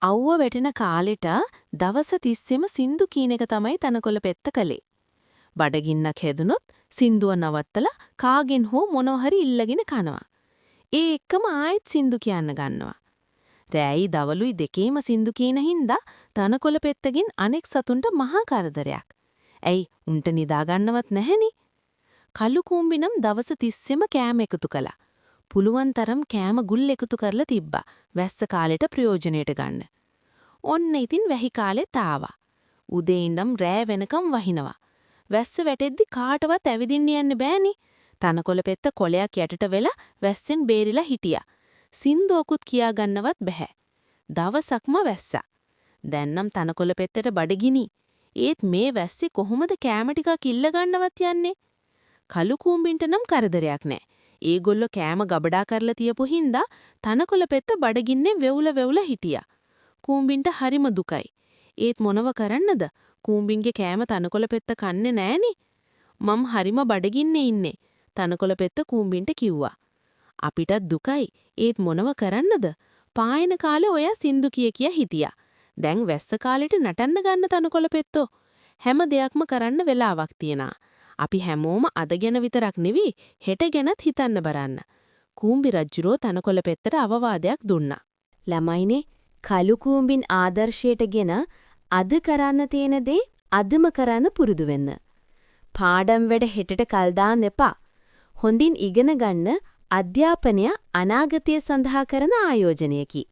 අවුව වැටෙන කාලෙට දවස තිස්සෙම සින්දු කියන එක තමයි තනකොළ පෙත්ත කළේ. බඩගින්නක් හැදුනොත් සින්දුව නවත්තලා කාගෙන් හෝ මොනවා හරි ඉල්ලගෙන කනවා. ඒ එක්කම ආයෙත් සින්දු කියන්න ගන්නවා. රෑයි දවලුයි දෙකේම සින්දු කියන හින්දා තනකොළ පෙත්තගෙන් අනෙක් සතුන්ට මහා කරදරයක්. ඇයි උන්ට නිදා ගන්නවත් නැහෙනේ. කළු කූඹි නම් දවස තිස්සෙම කෑම එකතු කළා. පුළුවන් තරම් කෑම ගුල් එකතු කරලා තිබ්බා, වැස්ස කාලෙට ප්‍රයෝජනෙට ගන්න. ඔන්න ඉතින් වැහි කාලෙත් ආවා. උදේ ඉඳන් රෑ වෙනකම් වහිනවා. වැස්ස වැටෙද්දි කාටවත් ඇවිදින්න යන්න බෑනේ. තනකොළ පෙත්ත කොළයක් යටට වෙලා වැස්සෙන් බේරිලා හිටියා. සින්දුවකුත් කියා ගන්නවත් බැහැ. දවසක්ම වැස්සා. දැන් නම් තනකොළ පෙත්තට බඩගිනි. ඒත් මේ වැස්සේ කොහොමද කෑම ටිකක් ඉල්ල ගන්නවත් යන්නේ? කළු කූඹින්ට නම් කරදරයක් නෑ. ඒගොල්ලෝ කෑම ගබඩා කරලා තියපු හින්දා තනකොළ පෙත්ත බඩගින්නේ වෙවුල වෙවුල හිටියා. කූඹින්ට හරිම දුකයි. ඒත් මොනව කරන්නද? කූඹින්ගේ කෑම තනකොළ පෙත්ත කන්නේ නෑනේ. මම් හරිම බඩගින්නේ ඉන්නේ, තනකොළ පෙත්ත කූඹින්ට කිව්වා. අපිටත් දුකයි. ඒත් මොනව කරන්නද? පායන කාලේ ඔයා සින්දු කිය කිය හිටියා. දැන් වැස්ස කාලෙට නටන්න ගන්න තනකොළ පෙත්තෝ. හැම දෙයක්ම කරන්න වෙලාවක් තියෙනවා. අපි හැමෝම අද ගැන විතරක් නෙවෙයි, හෙට ගැනත් හිතන්න බරන්න. කූඹි රජුරෝ තනකොළ පෙත්තට අවවාදයක් දුන්නා. ළමයිනේ, කළු කූඹින් ආදර්ශයටගෙන අද කරන්න තියෙන දේ අදම කරන්න පුරුදු වෙන්න. පාඩම් වැඩ හෙටට කල් දාන්න එපා. හොඳින් ඉගෙන ගන්න. අධ්‍යාපනය අනාගතය සඳහා කරන ආයෝජනයකි.